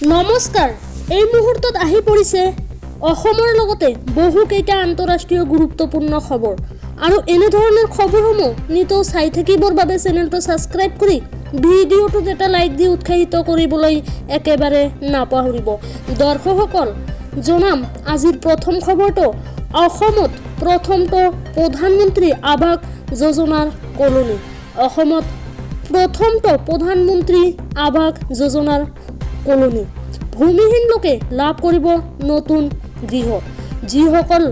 নমস্কাৰ, এই মুহূৰ্তত আহি পৰিছে অসমৰ লগতে বহুকেইটা আন্তঃৰাষ্ট্ৰীয় গুৰুত্বপূৰ্ণ খবৰ আৰু এনেধৰণৰ খবৰসমূহ নিতৌ চাই থাকিবৰ বাবে চেনেলটো ছাবস্ক্ৰাইব কৰি ভিডিঅ'টোত এটা লাইক দি উৎসাহিত কৰিবলৈ একেবাৰে নাপাহৰিব। দৰ্শকসকল, জনাম আজিৰ প্ৰথম খবৰটো। অসমত প্ৰথমটো প্ৰধানমন্ত্ৰী আৱাস যোজনাৰ কলনী। অসমত প্ৰথমটো প্ৰধানমন্ত্ৰী আৱাস যোজনাৰ কলনী। ভূমিহীন লোকে লাভ কৰিব নতুন গৃহ। যিসকল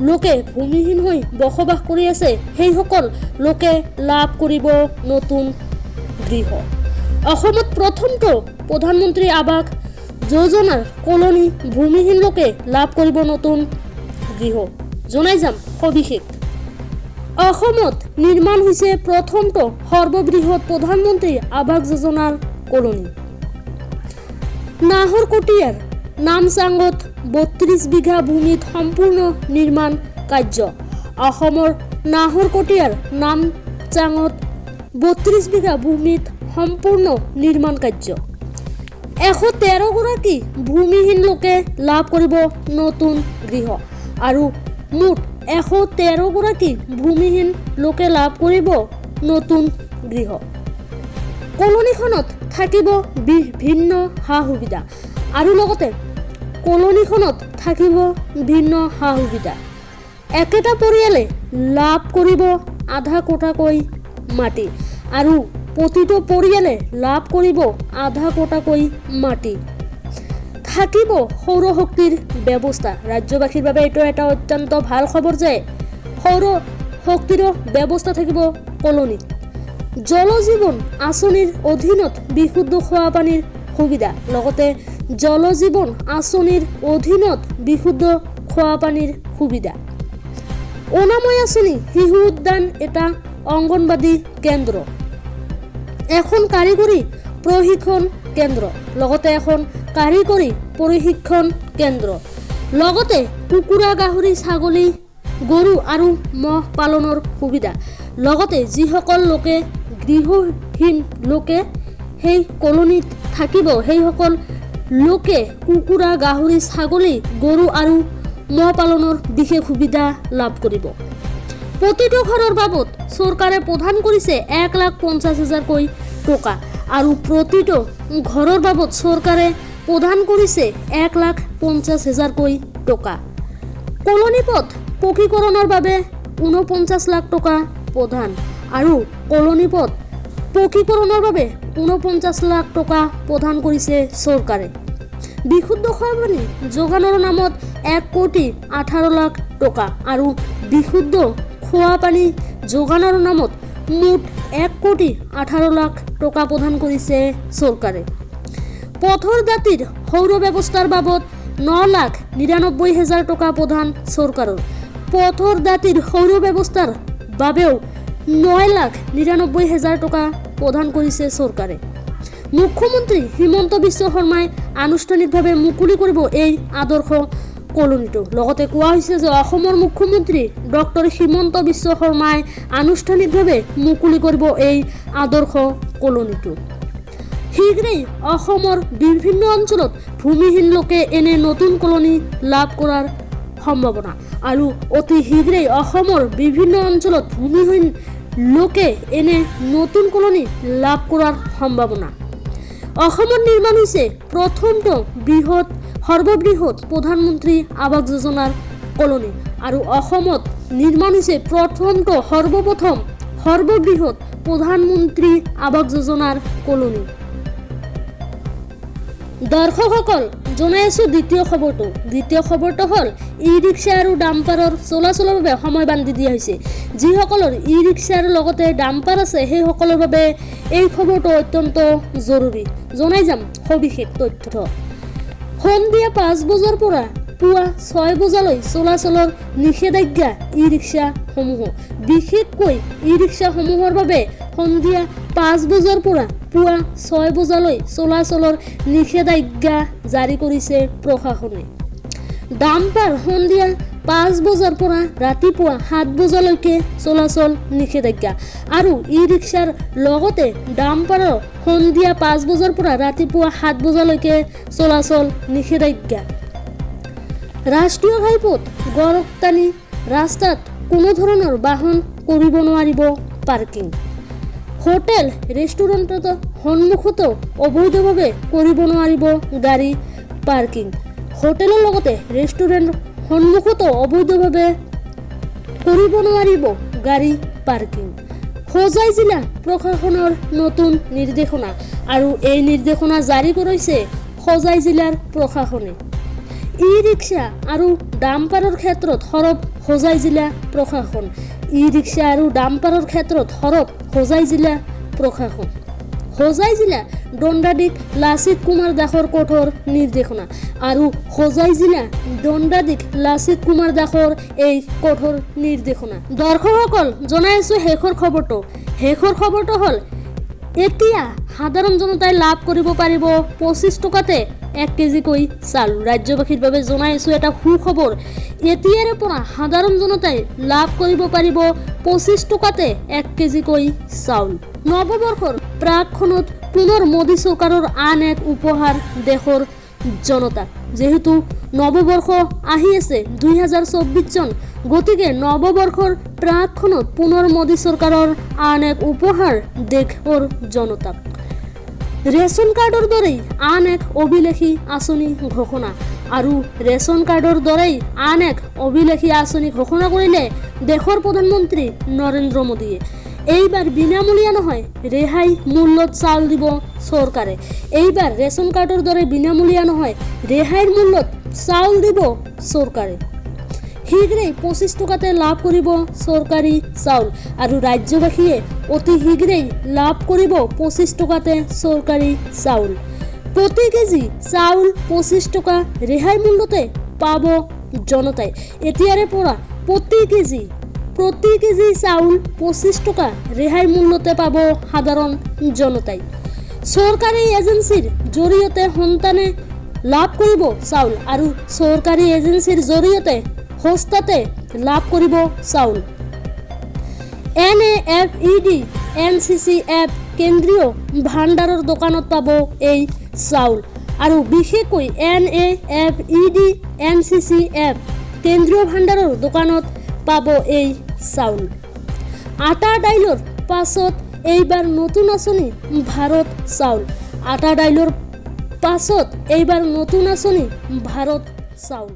লোকে ভূমিহীন হৈ বসবাস কৰি আছে, সেইসকল লোকে লাভ কৰিব নতুন গৃহ। অসমত প্ৰথমটো প্ৰধানমন্ত্ৰী আৱাস যোজনাৰ কলনী। ভূমিহীন লোকে লাভ কৰিব নতুন গৃহ। জনাই যাম সবিশেষ। অসমত নিৰ্মাণ হৈছে প্ৰথমটো সৰ্ববৃহৎ প্ৰধানমন্ত্ৰী আৱাস যোজনাৰ কলনী। নাহৰকটীয়াৰ নামচাঙত 32 বিঘা ভূমিত সম্পূৰ্ণ নিৰ্মাণ কাৰ্য। অসমৰ নাহৰকটীয়াৰ নামচাঙত 32 বিঘা ভূমিত সম্পূৰ্ণ নিৰ্মাণ কাৰ্য। 113গৰাকী ভূমিহীন লোকে লাভ কৰিব নতুন গৃহ আৰু মুঠ 113গৰাকী ভূমিহীন লোকে লাভ কৰিব নতুন গৃহ। কলনীখনত থাকিব ভিন্ন সা সুবিধা আৰু লগতে কলনীখনত থাকিব ভিন্ন সা সুবিধা। একেটা পৰিয়ালে লাভ কৰিব আধা কটাকৈ মাটি আৰু প্ৰতিটো পৰিয়ালে লাভ কৰিব আধা কটাকৈ মাটি। থাকিব সৌৰশক্তিৰ ব্যৱস্থা। ৰাজ্যবাসীৰ বাবে এইটো এটা অত্যন্ত ভাল খবৰ যে সৌৰ শক্তিৰো ব্যৱস্থা থাকিব কলনীত। জল জীৱন আঁচনিৰ অধীনত বিশুদ্ধ খোৱা পানীৰ সুবিধা, লগতে জল জীৱন আঁচনিৰ অধীনত বিশুদ্ধ খোৱা পানীৰ সুবিধা। অনাময় আঁচনি, শিশু উদ্যান, এটা অংগনবাদী কেন্দ্ৰ, এখন কাৰিকৰী প্ৰশিক্ষণ কেন্দ্ৰ, লগতে এখন কাৰিকৰী প্ৰশিক্ষণ কেন্দ্ৰ, লগতে কুকুৰা, গাহৰি, ছাগলী, গৰু আৰু ম'হ পালনৰ সুবিধা। লগতে যিসকল লোকে গৃহহীন লোকে সেই কলনীত থাকিব, সেইসকল লোকে কুকুৰা, গাহৰি, ছাগলী, গৰু আৰু ম'হ পালনৰ বিশেষ সুবিধা লাভ কৰিব। প্ৰতিটো ঘৰৰ বাবদ চৰকাৰে প্ৰদান কৰিছে 1,50,000কৈ টকা আৰু প্ৰতিটো ঘৰৰ বাবদ চৰকাৰে প্ৰদান কৰিছে 1,50,000কৈ টকা। কলনী পথ পকীকৰণৰ বাবে 49 লাখ টকা প্ৰদান আৰু কলনী পথ পকীকৰণৰ বাবে 49 লাখ টকা প্ৰদান কৰিছে চৰকাৰে। বিশুদ্ধ খোৱা পানী যোগানৰ নামত 1 কোটি 18 লাখ টকা আৰু বিশুদ্ধ খোৱা পানী যোগানৰ নামত মুঠ 1 কোটি 18 লাখ টকা প্ৰদান কৰিছে চৰকাৰে। পথৰ দাঁতিৰ সৌৰ ব্যৱস্থাৰ বাবদ 9,99,000 টকা প্ৰদান চৰকাৰৰ। পথৰ দাঁতিৰ সৌৰ ব্যৱস্থাৰ বাবেও 9,99,000 টকা প্ৰদান কৰিছে চৰকাৰে। মুখ্যমন্ত্ৰী হিমন্ত বিশ্ব শৰ্মাই আনুষ্ঠানিকভাৱে মুকলি কৰিব এই আদৰ্শ কলনীটো। লগতে কোৱা হৈছে যে অসমৰ মুখ্যমন্ত্ৰী ডক্টৰ হিমন্ত বিশ্ব শৰ্মাই আনুষ্ঠানিকভাৱে মুকলি কৰিব এই আদৰ্শ কলনীটো। শীঘ্ৰেই অসমৰ বিভিন্ন অঞ্চলত ভূমিহীন লোকে এনে নতুন কলনী লাভ কৰাৰ সম্ভাৱনা আৰু অতি শীঘ্ৰেই অসমৰ বিভিন্ন অঞ্চলত ভূমিহীন লোকে এনে নতুন কলনী লাভ কৰাৰ সম্ভাৱনা। অসমত নিৰ্মাণ হৈছে প্ৰথমটো বৃহৎ সৰ্ববৃহৎ প্ৰধানমন্ত্ৰী আৱাস যোজনাৰ কলনী আৰু অসমত নিৰ্মাণ হৈছে প্ৰথমটো সৰ্বপ্ৰথম সৰ্ববৃহৎ প্ৰধানমন্ত্ৰী আৱাস যোজনাৰ কলনী। দৰ্শকসকল, জনাই আছোঁ দ্বিতীয় খবৰটো। দ্বিতীয় খবৰটো হ'ল ই ৰিক্সা আৰু ডাম্পাৰৰ চলাচলৰ বাবে সময় বান্ধি দিয়া হৈছে। যিসকলৰ ই ৰিক্সাৰ লগতে ডাম্পাৰ আছে, সেইসকলৰ বাবে এই খবৰটো অত্যন্ত জৰুৰী। জনাই যাম সবিশেষ তথ্য। সন্ধিয়া 5 বজাৰ পৰা পুৱা 6 বজালৈ চলাচলৰ নিষেধাজ্ঞা ই ৰিক্সাসমূহ। বিশেষকৈ ই ৰিক্সাসমূহৰ বাবে সন্ধিয়া 5 বজাৰ পৰা পুৱা 6 বজালৈ চলাচলৰ নিষেধাজ্ঞা জাৰি কৰিছে প্ৰশাসনে। ডাম্পাৰ সন্ধিয়া 5 বজাৰ পৰা ৰাতিপুৱা 7 বজালৈকে চলাচল নিষেধাজ্ঞা আৰু ই ৰিক্সাৰ লগতে ডাম্পাৰৰ সন্ধিয়া 5 বজাৰ পৰা ৰাতিপুৱা 7 বজালৈকে চলাচল নিষেধাজ্ঞা। ৰাষ্ট্ৰীয় ঘাইপথ গড়কাপ্তানি ৰাস্তাত কোনো ধৰণৰ বাহন কৰিব নোৱাৰিব পাৰ্কিং। হোটেল ৰেষ্টুৰেণ্টত সন্মুখতো অবৈধভাৱে কৰিব নোৱাৰিব গাড়ী পাৰ্কিং। হোটেলৰ লগতে ৰেষ্টুৰেণ্ট সন্মুখতো অবৈধভাৱে কৰিব নোৱাৰিব গাড়ী পাৰ্কিং। হোজাই জিলা প্ৰশাসনৰ নতুন নিৰ্দেশনা আৰু এই নিৰ্দেশনা জাৰি কৰিছে হোজাই জিলাৰ প্ৰশাসনে। ই ৰিক্সা আৰু ডাম্পাৰৰ ক্ষেত্ৰত সৰব হোজাই জিলা প্ৰশাসন। ই ৰিক্সা আৰু ডাম্পাৰৰ ক্ষেত্ৰত সৰব হোজাই জিলা প্ৰশাসন। হোজাই জিলা দণ্ডাধীশ লাচিত কুমাৰ দাসৰ কঠোৰ নিৰ্দেশনা আৰু হোজাই জিলা দণ্ডাধীশ লাচিত কুমাৰ দাসৰ এই কঠোৰ নিৰ্দেশনা। দৰ্শকসকল, জনাই আছোঁ শেষৰ খবৰটো। শেষৰ খবৰটো হ'ল, এতিয়া সাধাৰণ জনতাই লাভ কৰিব পাৰিব 25 টকাতে 1 কেজিকৈ চাউল। ৰাজ্যবাসীৰ বাবে জনাই আছোঁ এটা সুখবৰ। এতিয়াৰে পৰা সাধাৰণ জনতাই লাভ কৰিব পাৰিব 25 টকাতে 1 কেজিকৈ চাউল। নৱবৰ্ষৰ প্ৰাকক্ষণত পুনৰ মোদী চৰকাৰৰ আন এক উপহাৰ দেশৰ জনতাক। যিহেতু নৱবৰ্ষ আহি আছে 2024 চন, গতিকে নৱবৰ্ষৰ প্ৰাকক্ষণত পুনৰ মোদী চৰকাৰৰ আন এক উপহাৰ দেশৰ জনতাক। ৰেচন কাৰ্ডৰ দৰেই আন এক অভিলাষী আঁচনি ঘোষণা আৰু ৰেচন কাৰ্ডৰ দৰেই আন এক অভিলাষী আঁচনি ঘোষণা কৰিলে দেশৰ প্ৰধানমন্ত্ৰী নৰেন্দ্ৰ মোদীয়ে। এইবাৰ বিনামূলীয়া নহয়, ৰেহাই মূল্যত চাউল দিব চৰকাৰে। এইবাৰ ৰেচন কাৰ্ডৰ দৰে বিনামূলীয়া নহয়, ৰেহাইৰ মূল্যত চাউল দিব চৰকাৰে। শীঘ্ৰেই 25 টকাতে লাভ কৰিব চৰকাৰী চাউল আৰু ৰাজ্যবাসীয়ে অতি শীঘ্ৰেই লাভ কৰিব 25 টকাতে চৰকাৰী চাউল। প্ৰতি কেজি চাউল 25 টকা ৰেহাই মূল্যতে পাব জনতাই। এতিয়াৰে পৰা প্ৰতি কেজি চাউল 25 টকা ৰেহাই মূল্যতে পাব সাধাৰণ জনতাই। চৰকাৰী এজেঞ্চিৰ জৰিয়তে সন্তানে লাভ কৰিব চাউল আৰু চৰকাৰী এজেঞ্চিৰ জৰিয়তে সস্তাতে লাভ কৰিব চাউল। N A F E D, N C C F কেন্দ্ৰীয় ভাণ্ডাৰৰ দোকানত পাব এই চাউল আৰু বিশেষকৈ N A F E D, N C C F কেন্দ্ৰীয় ভাণ্ডাৰৰ দোকানত পাব এই চাউল। আটা দাইলৰ পাছত এইবাৰ নতুন আঁচনি ভাৰত চাউল। আটা দাইলৰ পাছত এইবাৰ নতুন আঁচনি ভাৰত চাউল।